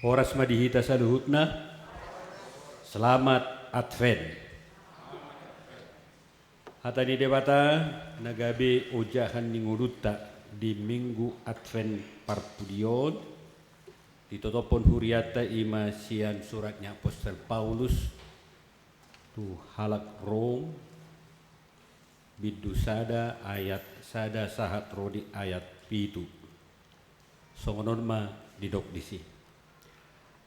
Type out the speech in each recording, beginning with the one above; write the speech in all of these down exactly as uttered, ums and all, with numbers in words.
Horas ma di hita saluhutna. Selamat Advent. Hata ni Debata na gabe ojahan ni ngolunta di Minggu Advent parpudi on, ditotophon hurianta i ma sian surat ni apostel Paulus tu halak Rom, bindu sada ayat sada sahat ro di ayat pitu. Songon on ma didok disi.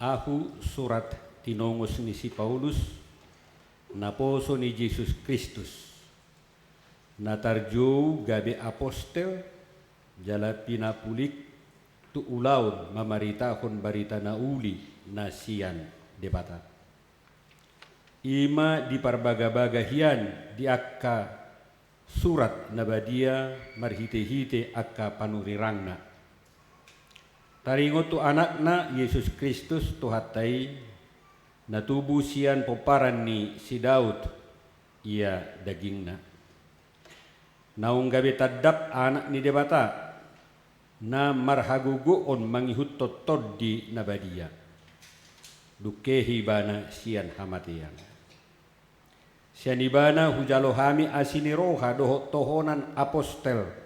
Ahu surat tinongos ni si Paulus, naposo ni Jesus Kristus, na tarjou gabe apostel jala pinapulik tu ulaon mamaritahon barita na uli na sian Debata. I ma diparbagabaga hian di angka surat na badia marhitehite angka panurirangna. Taringot tu Anakna Jesus Kristus Tuhanta i, na tubu sian pomparan ni si Daud ia dagingna. Naung gabe tandap Anak ni Debata, na marhagogoon mangihuthon Tondi na Badia. Dungkehi Ibana sian hamatean. Sian Ibana hujalo hami asi ni roha dohot tohonan apostel,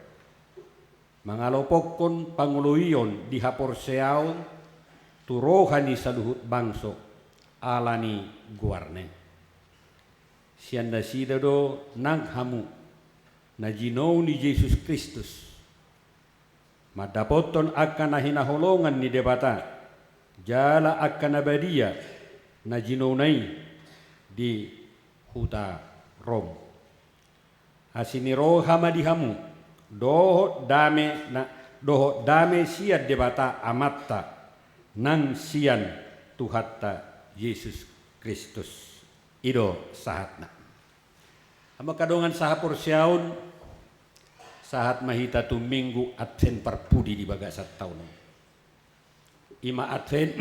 mangalopokkon pangoloion di haporseaon tu roha ni saluhut bangso, ala ni goarna i. Sian nasida do nang hamu, na jinou ni Jesus Kristus, mandapothon angka na hinaholongan ni Debata, jala angka na badia na jinouna i di huta Rom. Asi ni roha ma di hamu, dohot dame na, dohot dame sian Debata Amanta, nang sian Tuhanta Jesus Kristus. I do sahatna. Hamu angka dongan sahaporseaon, sahat ma hita tu Minggu Advent parpudi di bagasan taon on. I ma Advent,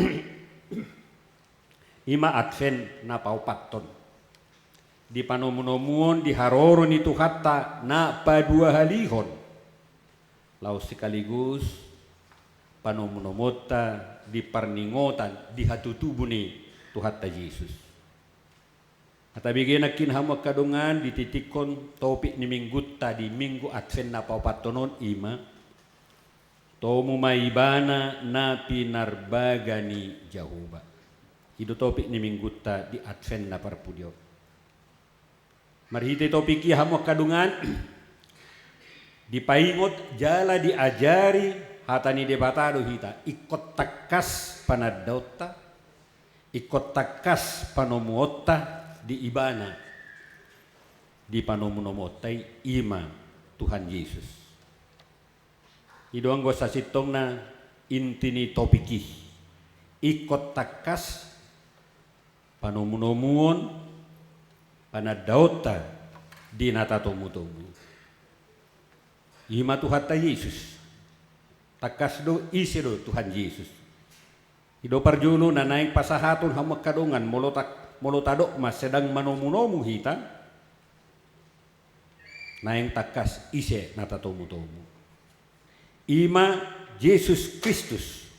i ma Advent na paopathon. Di panomunomuon di haroro ni Tuhanta na paduahalihon. Laos sekaligus panomunomuonta di parningotan di hatutubu ni Tuhanta Jesus. Tabege nangkin hamu angka dongan, di titik on topik ni minggunta di Minggu Advent na paopathon on i ma, tomu ma Ibana na pinarbaga ni Jahowa. I do topik ni minggunta di Advent na parpudi on. Marhite topik i hamu angka dongan, dipaingot jala diajari hata ni Debata do hita, ingkon tangkas panandaonta, ingkon tangkas panomuonta di Ibana, di panomunomuonta i, i ma Tuhan Jesus. I do anggo sasintongna inti ni topik i, ingkon tangkas panomunomuon, panandaonta di na tatomutomu. I ma Tuhanta Jesus. Tangkas do ise do Tuhan Jesus. I do parjolo na naeng pasahaton hamu angka dongan, molo ta-, molo tadok ma sedang manomunomu hita, naeng tangkas ise na tatomutomu. I ma Jesus Kristus.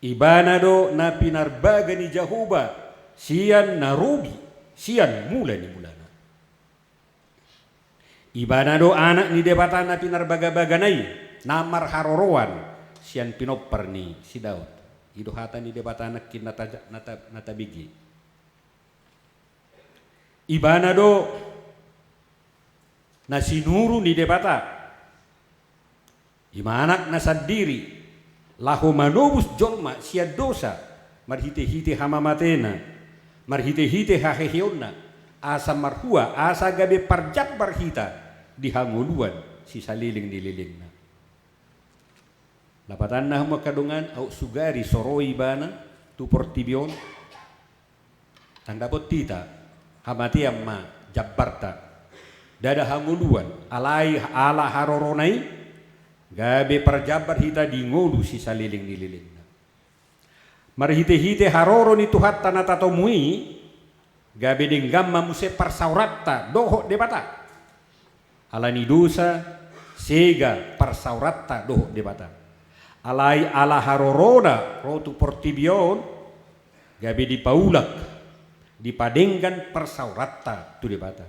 Ibana do na pinarbaga ni Jahowa sian na robi, sian mula ni mulana. Ibana do Anak ni Debata na pinarbagabagana i, na marharoroan sian pinompar ni si Daud. I do hata ni Debata nangkin na ta-, na ta-, na tabege. Ibana do na sinuru ni Debata. I ma Anakna sandiri, laho manobus jolma sian dosa, marhitehite hamamatena, marhitehite haheheonna, asa marhua, asa gabe parjambar hita di hangoluan sisaleleng ni lelengna. Lapatanna hamu angka dongan, aut sugari so ro Ibana tu portibi on, tandapon hita, hamatean ma jambarta. Ndada hangoluan, alai ala harorona i, gabe parjambar hita di ngolu sisaleleng ni lelengna. Marhitehite haroro ni Tuhanta na tatomu i, gabe denggan ma muse parsaoranta dohot Debata. Ala ni dosa, sega parsaoranta dohot Debata. Alai ala harorona ro tu portibi on, gabe dipaulak, dipadenggan parsaoranta tu Debata.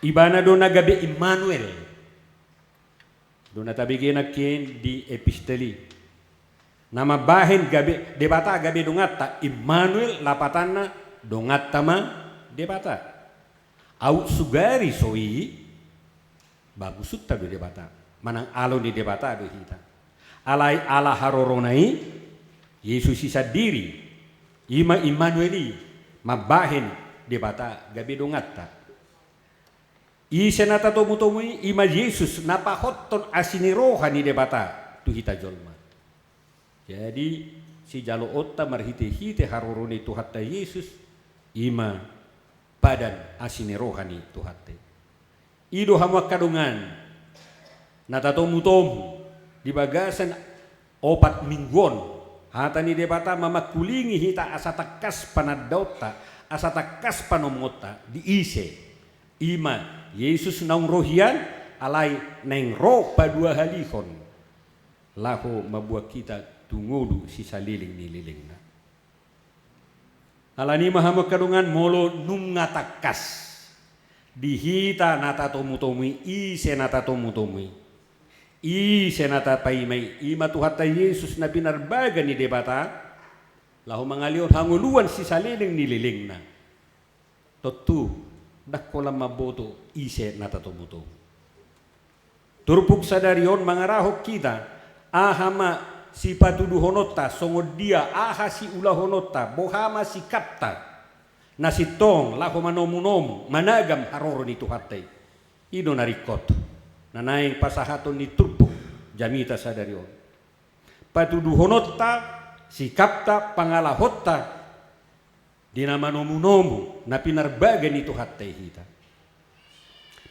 Ibana do na gabe Immanuel. Do na tabege nangkin di epistel i. Na mambahen gabe Debata gabe donganta, Immanuel lapatanna, donganta ma Debata. Aut sugari so i, ba musunta do Debata, manang alo ni Debata do hita. Alai ala harorona i, Jesus i sandiri, i ma Immanuel i, mambahen Debata gabe donganta. Ise na tatomutomu i, i ma Jesus na pahothon asi ni roha ni Debata tu hita jolma. Jadi, sijaloonta marhitehite haroro ni Tuhanta Jesus, i ma padan asi ni roha ni Tuhanta i. I do hamu angka dongan, na tatomutomu di bagasan opat minggu on, hata ni Debata mamangkulingi hita asa tangkas panandaonta, asa tangkas panomuonta di ise, i ma Jesus naung ro hian, alai naeng ro paduahalihon laho mamboan hita tu ngolu sisaleleng ni lelengna. Alani i ma hamu angka dongan, molo nunga tangkas di hita na tatomutomu i, ise na tatomutomu i, ise na tapaima i, i ma Tuhanta Jesus na pinarbaga ni Debata, laho mangalehon hangoluan sisaleleng ni lelengna. Tontu, ndang holan mamboto ise na tatomutomu. Turpuk sadari on mangarahon hita, aha ma sipatuduhononta, songon dia, aha siulahononta, boha ma sikapta, na sintong laho manomunomu, managam haroro ni Tuhanta i. I do na ringkot, na naeng pasahaton ni turpuk jamita sadari on. Patuduhononta, sikapta, pangalahonta, di na manomunomu, na pinarbaga ni Tuhanta i hita.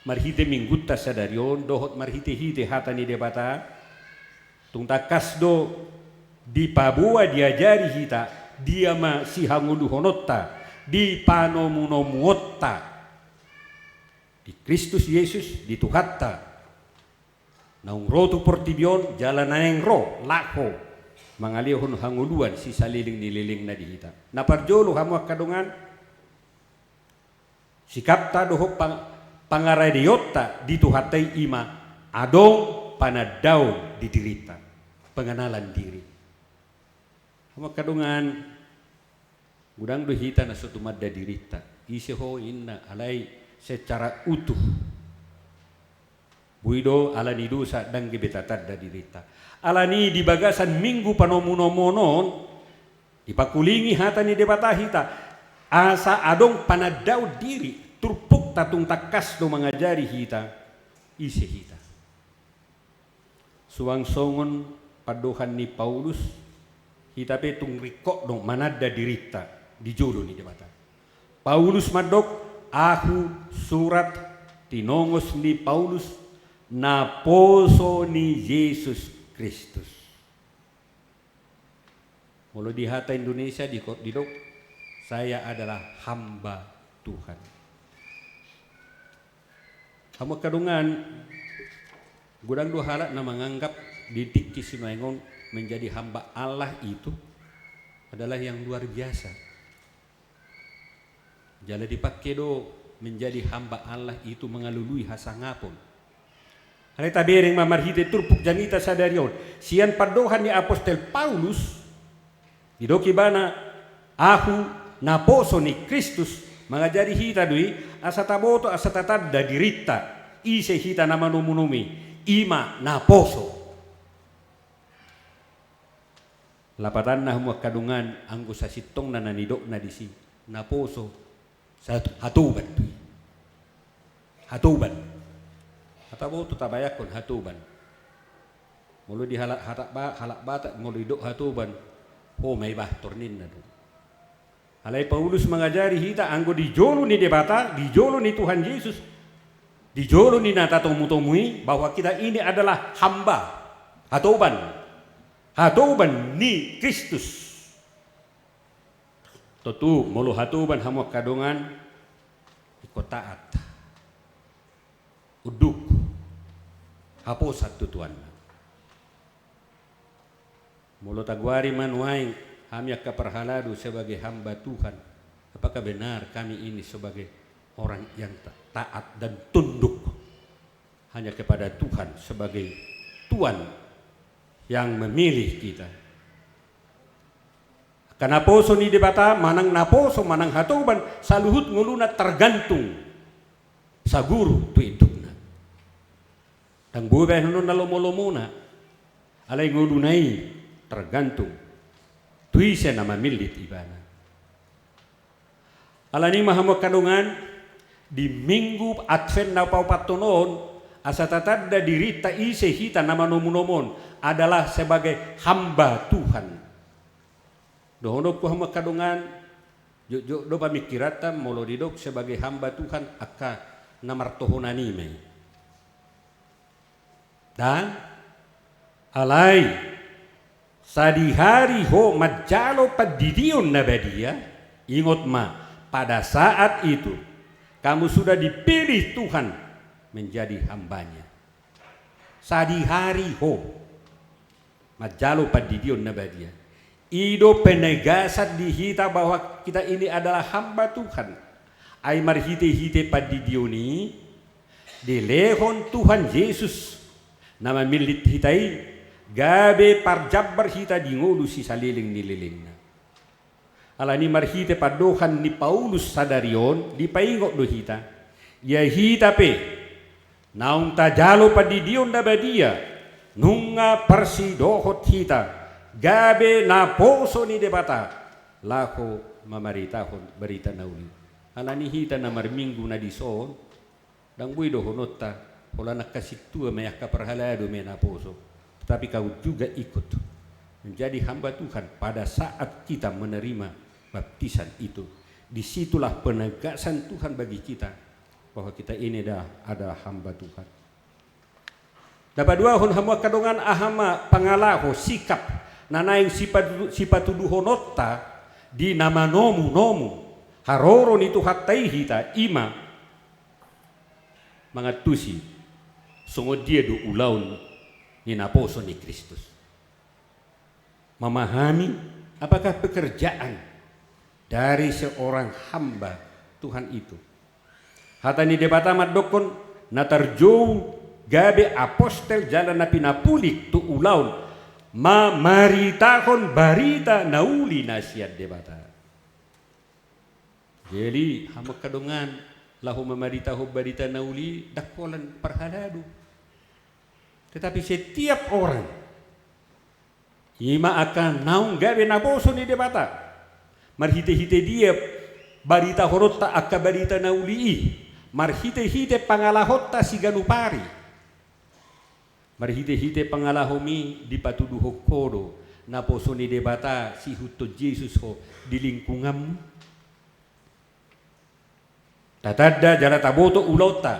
Marhite minggunta sadari on, dohot marhitehite hata ni Debata, tung tangkas do dipaboa diajari hita, dia ma sihangoluhononta, di panomunomuonta. Di Kristus Jesus, di Tuhanta. Naung ro tu portibi on, jala naeng ro, laho, mangalehon hangoluan sisaleleng ni lelengna di hita. Na parjolo hamu angka dongan, sikapta dohot pang-, pangaradeonta di Tuhanta i, i ma adong panandaon di dirinta. Pengenalan diri. Hamu angka dongan, godang do hita na so tumanda dirinta. Ise ho inna, alai secara utuh. Boi do alani dosa ndang gabe tatanda dirinta. Alani di bagasan minggu panomunomuon on, dipangkulingi hata ni Debata hita, asa adong panandaon diri, turpukta tung tangkas do mangajari hita, ise hita. Suang songon pandohan ni Paulus, hita pe tung ringkot do mananda dirinta di jolo ni Debata. Paulus mandok, ahu surat tinongos ni Paulus, naposo ni Jesus Kristus. Molo di hata Indonesia di, didok, saya adalah hamba Tuhan. Hamu angka dongan, godang do halak na manganggap di tingki sinuaeng on menjadi hamba Allah itu adalah yang luar biasa. Jala dipangke do menjadi hamba Allah itu mangalului hasangapon. Alai tabereng ma marhite turpuk jamita sadari on, sian pandohan ni apostel Paulus, didok ibana, ahu naposo ni Kristus, mangajari hita do i, asa taboto, asa tatanda dirinta, ise hita na manomunomu i, i ma naposo. Lapatanna hamu angka dongan, anggo sasintongna na nidokna disi, naposo, sa-, hatoban do i. Hatoban. Hata boto tabayangkon hatoban. Molo di halak, hata ba-, halak Batak molo didok hatoban, ho ma i bahtor ninna do. Alai Paulus mangajari hita anggo di jolo ni Debata, di jolo ni Tuhan Jesus, di jolo ni na tatomutomu i, bahwa kita ini adalah hamba, hatoban, hatoban ni Kristus. Tontu, molo hatoban hamu angka dongan, ingkon taat. Unduk. Haposan tu tuanna. Molo tagoari ma nuaeng hami angka parhalado sebagai hamba Tuhan, apakah benar kami ini sebagai orang yang ta-, taat dan tunduk hanya kepada Tuhan sebagai Tuhan yang memilih kita? Angka naposo ni Debata, manang naposo, manang hatoban, saluhut ngoluna tergantung saguru tu indukna. Ndang boi bahenonna lomo-lomona, alai ngoluna i tergantung tu ise na mamillit ibana. Alani i ma hamu angka dongan, di Minggu Advent na paopathon on, asa tatanda dirinta ise hita na manomu-nomu on adalah sebagai hamba Tuhan. Dohononku hamu angka dongan, jotjot do pamingkiranta molo didok sebagai hamba Tuhan, angka na martohonan i ma i. Ndang, alai sadihari ho manjalo pandidion na badia, ingot ma, pada saat itu kamu sudah dipilih Tuhan menjadi hambanya. Sadihari ho manjalo pandidion na badia. I do penegasan di hita bahwa kita ini adalah hamba Tuhan. Ai marhite-hite pandidion i, dilehon Tuhan Jesus na mamillit hita i, gabe parjambar hita di ngolu sisaleleng ni lelengna. Alani i marhite pandohan ni Paulus sadari on, dipaingot do hita. Ia hita pe, naung tajalo pandidion na badia, nunga parsidohot hita, gabe naposo ni Debata, laho mamaritahon barita na uli. Alani hita na marminggu na dison, ndang boi dohononta, holan angka sintua ma i, angka parhalado ma i naposo. Tetapi kau juga ikut menjadi hamba Tuhan pada saat kita menerima baptisan itu. Disitulah penegasan Tuhan bagi kita bahwa kita ini adalah, adalah hamba Tuhan. Na paduahon hamu angka dongan, aha ma pangalaho, sikap na naeng sipatu-, sipatuduhononta di na manomu-nomu haroro ni Tuhanta i hita, i ma mangantusi songon dia do ulaon ni naposo ni Kristus. Memahami apakah pekerjaan dari seorang hamba Tuhan itu. Hata ni Debata mandokkon, na tarjou gabe apostel jala na pinapulik tu ulaon mamaritahon barita na uli na sian Debata. Jadi, hamu angka dongan, laho mamaritahon barita na uli, ndang holan parhalado. Tetapi setiap orang, i ma angka naung gabe naposo ni Debata, marhite-hite dia baritahononta angka barita na uli i, marhite-hite pangalahonta siganup ari. Marhite-hite pangalahomi dipatuduhon ho do naposo ni Debata siihuthon Jesus ho di lingkunganmu. Tatanda jala taboto ulaonta,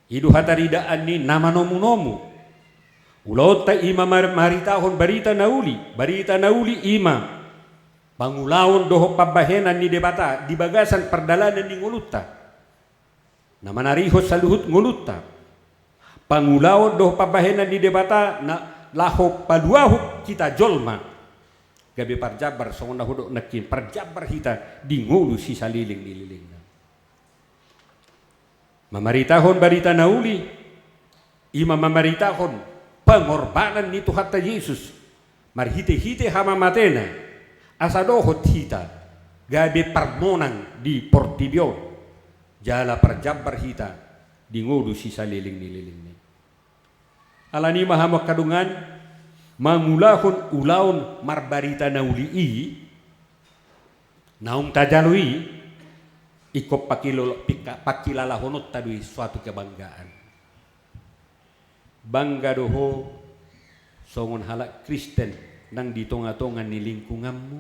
i do hataridaan ni na manomu-nomu. Ulaonta i ma mar-, maritahon barita na uli, barita na uli i ma pangulaon dohot pambahenan ni Debata di bagasan pardalanan ni ngolunta. Na manarihon saluhut ngolunta. Pangulaon dohot pambahenan ni Debata na laho paluahon hita jolma. Gabe parjambar songon na hudok nangkin, parjambar hita di ngolu sisaleleng ni lelengna. Mamaritahon barita na uli, i ma mamaritahon pangorbanan ni Tuhanta Jesus. Marhite-hite hamamatena, asa dohot hita gabe parmonang di portibi on, jala parjambar hita di ngolu sisaleleng ni lelengna i. Alani i ma hamu angka dongan, mangulahon ulaon marbarita na uli i, naung tajalo i, ingkon pakilo-, pika-, pangkilalahononta do i suatu kebanggaan. Bangga do ho songon halak Kristen nang di tonga-tonga ni lingkunganmu?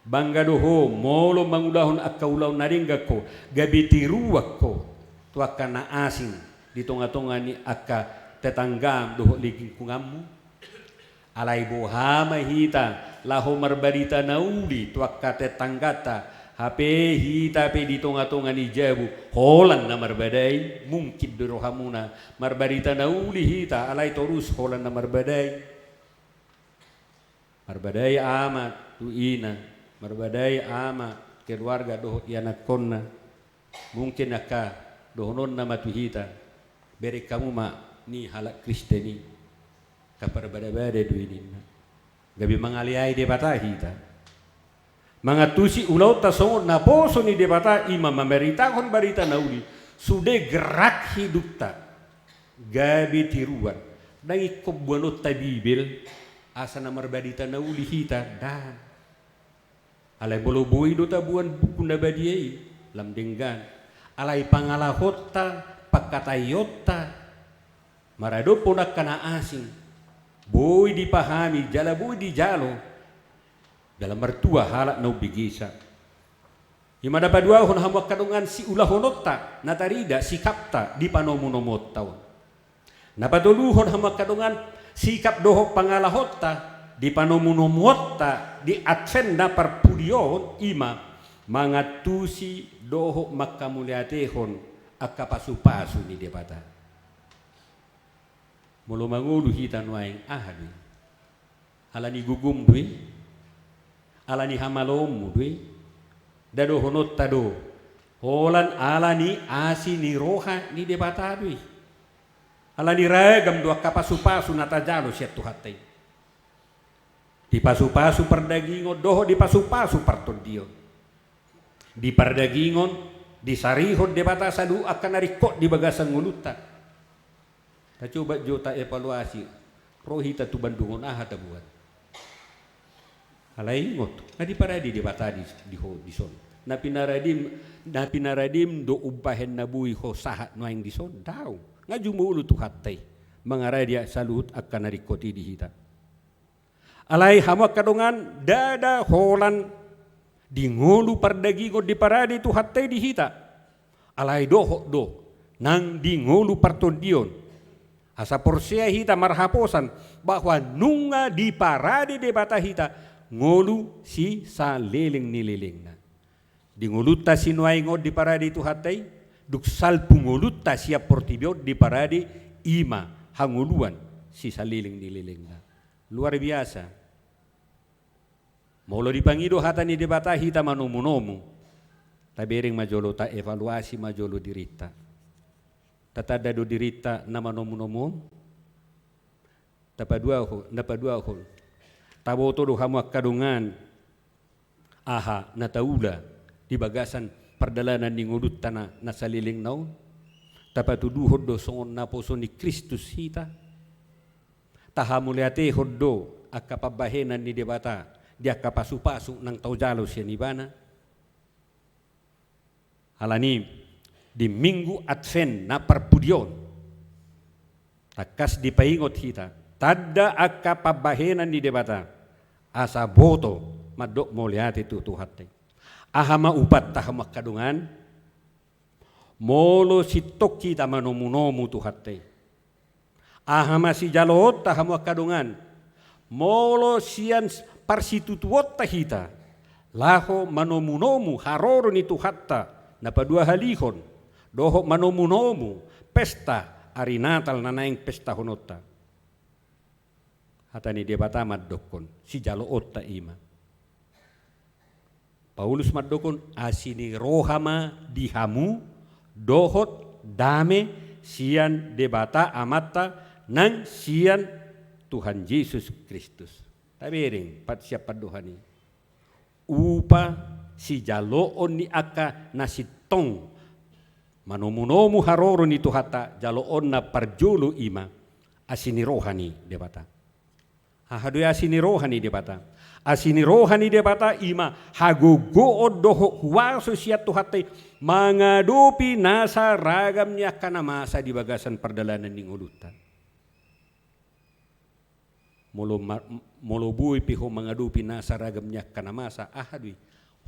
Bangga do ho molo mangulahon angka ulaon na denggan ho, gabe tiruan ho tu angka na asing di tonga-tonga ni angka tetanggam dohot lingkunganmu? Alai boha ma hita laho marbarita na uli tu angka tetangganta, hape hita pe di tonga-tonga ni jabu holan na marbadai? Mungkin do rohamuna marbarita na uli hita, alai torus holan na marbadai. Marbadai ama tu ina, marbadai ama keluarga dohot ianakkonna. Mungkin angka dohononna ma tu hita, bereng hamu ma ni halak Kristen i, angka parbadabada do i ninna. Gabe mangaleai Debata hita. Mangantusi ulaonta songon naposo ni Debata, i ma mamaritahon barita na uli, sude gerak hidupta gabe tiruan. Ndang ingkon boanonta Bibel asa na marbarita na uli hita, ndang. Alai molo boi do taboan buku na badia i, lam denggan. Alai pangalahonta, pangkataionta, maradophon angka na asing, boi dipahami jala boi dijalo, jala martua halak na umbegesa. I ma na paduahon hamu angka dongan, siulahononta na tarida, sikapta di panomunomuonta on. Na patoluhon hamu angka dongan, sikap dohot pangalahonta di panomunomuonta di Advent na parpudi on, i ma mangantusi dohot manghamauliatehon angka pasupasu ni Debata. Molo mangolu hita nuaeng, aha do i? Ala ni gogom do i? Ala ni hamaloonmu do i? Nda dohononta do, holan ala ni asi ni roha ni Debata do i. Ala ni ragam do angka pasupasu na tajalo sian Tuhanta i. Di pasupasu pardagingon dohot di pasupasu partondion. Di pardagingon, disarihon Debata saluhut angka na ringkot di bagasan ngolunta. Tacoba jo taevaluasi, ro hita tu bandung on, aha taboan? Alai ingot, nga diparade Debata di, di ho, dison. Na pinaradim, na pinaradim do umbahen na boi ho sahat nuaeng dison? Daong. Nga jumolo Tuhanta i mangarade saluhut angka na ringkot i di hita. Alai hamu angka dongan, ndada holan di ngolu pardagingon diparade Tuhanta i di hita. Alai dohot do nang di ngolu partondion. Asa porsea hita marhaposan bahwa nunga diparade Debata hita ngolu sisaleleng ni lelengna. Di ngolunta sinuaeng on diparade Tuhanta i, dung salpu ngolunta sian portibi on diparade, i ma hangoluan sisaleleng ni lelengna. Luar biasa. Molo dipangido hata ni Debata hita manomunomu, tabereng ma jolo, taevaluasi ma jolo dirinta. Tatanda do dirinta na manomunomu on? Tapaduahon, na paduahon, taboto do hamu angka dongan aha na taula di bagasan pardalanan ni ngolunta na, na salelengna on? Tapatuduhon do songon naposo ni Kristus hita? Tahamauliatehon do angka pambahenan ni Debata di angka pasupasu naung tajalo sian Ibana? Alani i, di Minggu Advent na parpudi on, tangkas dipaingot hita tanda angka pambahenan ni Debata, asa boto mandok mauliate tu Tuhanta i. Aha ma upatta hamu angka dongan, molo sintong hita manomunomu Tuhanta i? Aha ma sijaloonta hamu angka dongan, molo sian parsitutuonta hita laho manomunomu haroro ni Tuhanta na paduahalihon, dohot manomunomu pesta ari Natal na naeng pestahononta? Hata ni Debata mandokkon, sijaloonta i ma. Paulus mandokkon, asi ni roha ma di hamu dohot dame sian Debata Amanta nang sian Tuhan Jesus Kristus. Tabereng pat sian pandohan i. Upa sijaloon ni angka na sintong manomunomu haroro ni Tuhanta, jaloonna parjolo i ma asi ni roha ni Debata. Aha do i asi ni roha ni Debata? Asi ni roha ni Debata i ma hagogoon dohot huaso sian Tuhanta i mangadopi nasa ragam ni angka na masa di bagasan pardalanan ni ngolunta. Molo ma-, molo boi pe ho mangadopi nasa ragam ni angka na masa, aha do i?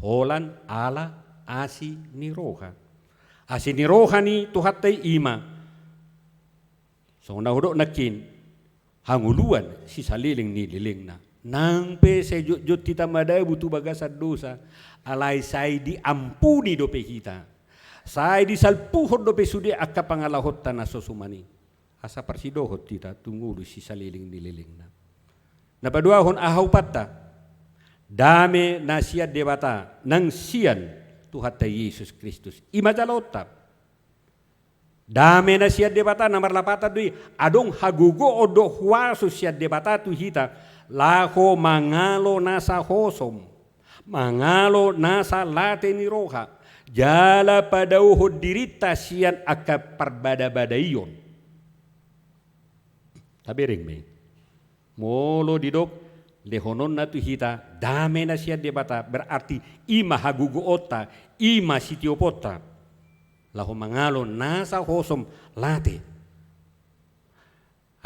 Holan ala asi ni roha. Asi ni roha ni Tuhanta i i ma, songon na hudok nangkin, hangoluan sisaleleng ni lelengna. Nang pe sai jotjot hita madabu tu bagasan dosa, alai sai diampuni dope hita. Sai disalpuhon dope sude angka pangalahonta na so suman i. Asa parsidohot hita tu ngolu sisaleleng ni lelengna. Na paduahon, aha hupanta? Dame na sian Debata nang sian Tuhanta Jesus Kristus. I ma jaloonta. Dame na sian Debata na marlapatan do i. Adong hagogoon dohot huaso sian Debata tu hita, laho mangalo nasa hosom, mangalo nasa late ni roha, jala padaohon dirinta sian angka parbadabadaion. Tabereng ma i. Molo didok lehononna tu hita dame na sian Debata, berarti i ma hagogoonta, i ma sitioponta, laho mangalo nasa hosom, late.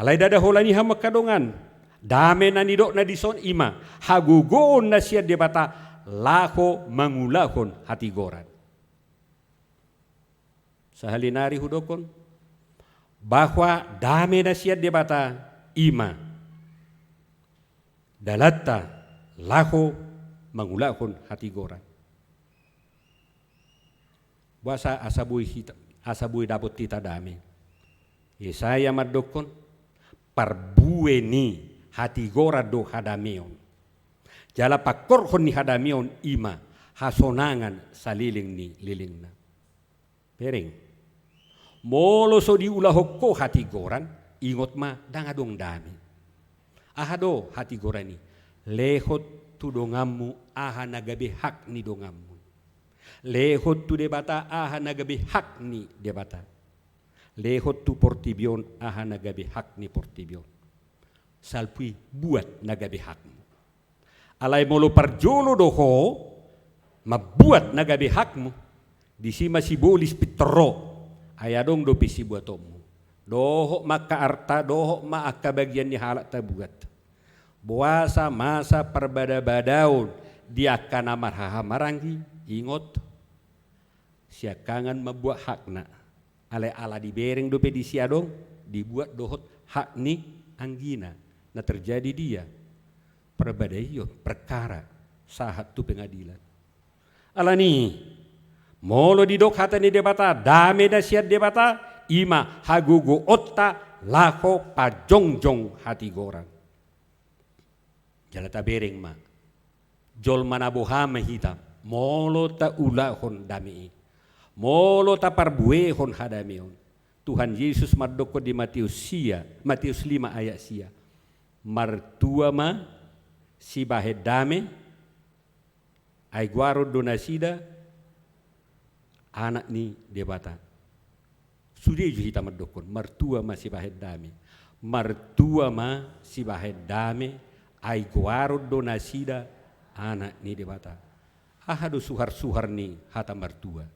Alai ndada holan i, hamu angka dongan, dame na nidokna dison i ma hagogoon na sian Debata laho mangulahon hatigoran. Sahali nari hudokkon bahwa dame na sian Debata i ma dalanta laho mangulahon hatigoran. Boasa asa boi hita, asa boi dapot hita dame? Yesaya mandokkon, parbue ni hatigoran do hadameon. Jala pangkorhon ni hadameon i ma hasonangan saleleng ni lelengna. Bereng. Molo so diulahon ho hatigoran, ingot ma, ndang adong dame. Aha do hatigoran i? Lehon tu donganmu aha na gabe hak ni donganmu. Lehon tu Debata aha na gabe hak ni Debata. Lehon tu portibi on aha na gabe hak ni portibi on. Salpu i buat na gabe hakmu. Alai molo parjolo do ho mambuat na gabe hakmu, disi ma sibolis pintor ro, ai adong dope sibuatonmu. Dohot ma angka arta, dohot ma angka bagian ni halak tabuat. Boasa masa parbadabadaon di angka na marhahamaranggi, ingot, siangkangan mambuat hakna. Alai ala dibereng dope disi adong, dibuat dohot hak ni anggina. Na terjadi dia? Parbadaion, perkara, sahat tu pengadilan. Alani, molo didok hata ni Debata, dame na sian Debata, i ma hagogoonta laho pajongjong hatigoran. Jala tabereng ma, jolma na boha ma hita, molo taulahon dame i, molo taparbuehon hadameon. Tuhan Jesus mandokkon di Mateus sia, Mateus lima ayat sia, martua ma sibahen dame, ai goaron do nasida anak ni Debata. Sude jo hita mandokkon, martua ma sibahen dame. Martua ma sibahen dame, ai goaron do nasida anak ni Debata. Aha do suharsuhar ni hata martua?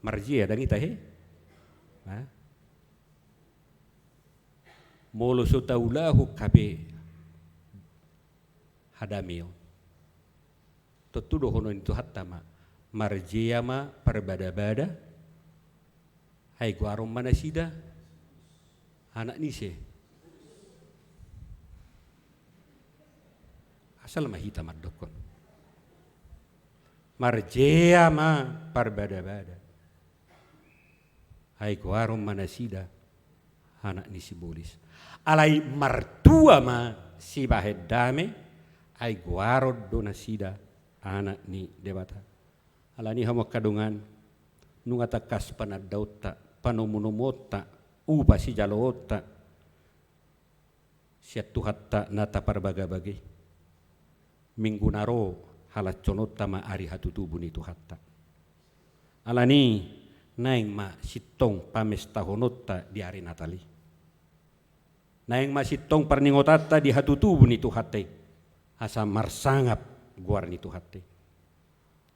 Marjea ndang hita, he? Ha? Molo so taulahon hape hadameon, tontu dohonon ni Tuhanta ma, marjea ma parbadabada, ai goaron ma nasida anak ni ise? Asal ma hita mandokkon, marjea ma parbadabada, ai goaron ma nasida anak ni sibolis. Alai martua ma sibahen dame, ai goaron do nasida anak ni Debata. Alani, hamu angka dongan, nunga tangkas panandaonta, panomunomuonta, upa sijaloonta sian Tuhanta na taparbagabaga i. Minggu na ro halashononta ma ari hatutubu ni Tuhanta. Alani, naeng ma sintong pamestahononta di ari Natal i. Naeng ma sintong parningotanta di hatutubu ni Tuhanta i, asa marsangap goar ni Tuhanta i.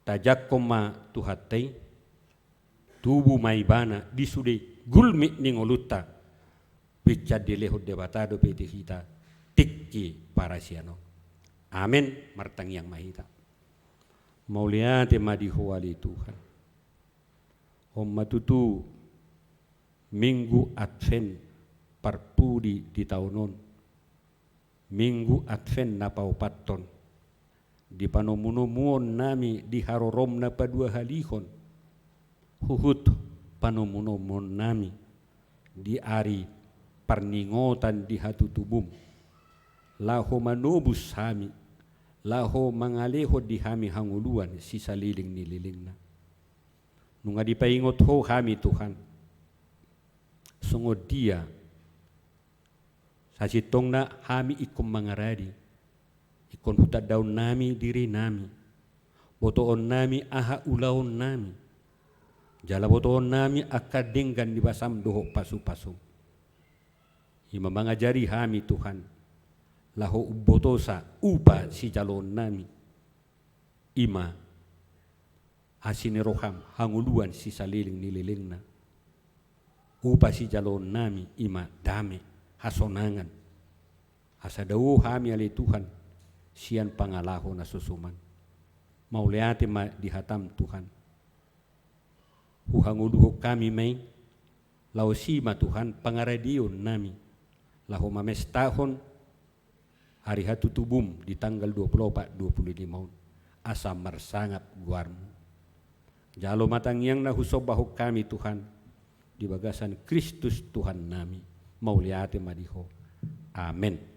Tajangkon ma Tuhanta i, tubu ma Ibana di sude gulmit ni ngolunta, pinsan dilehon Debata dope tu hita tingki parasian on. Amen. Martangiang ma hita. Mauliate ma di Ho ale Tuhan. On ma tutu Minggu Advent parpudi di taon on, Minggu Advent na paopathon, di panomunomuonnami di haroroM na paduahalihon, huhut panomunomuonnami di ari parningotan di hatutubum, laho manobus hami, laho mangalehon di hami hangoluan sisaleleng ni lelengna. Nunga dipaingot Ho hami, Tuhan, songon dia sasintongna hami ingkon mangaradi, ingkon hutandaonnami dirinami, botoonnami aha ulaonnami, jala botoonnami angka denggan ni basam dohot pasupasum. Ima mangajari hami, Tuhan, laho umbotosa upa sijaloonnami, ima asi ni roham hangoluan sisaleleng ni lelengna. Upa sijaloonnami ima dame, hasonangan. Asa dao hami ale Tuhan sian pangalaho na so suman. Mauliate ma di hatam, Tuhan. Huhangoluhon hami ma i, laos i ma, Tuhan, pangaradeonnami laho mamestahon hari hatutubum di tanggal dua puluh opat, dua puluh lima on, asa marsangap goarmu. Jalo ma tangiang na husombahon hami, Tuhan, di bagasan Kristus Tuhannami. Mauliate ma di Ho. Amen.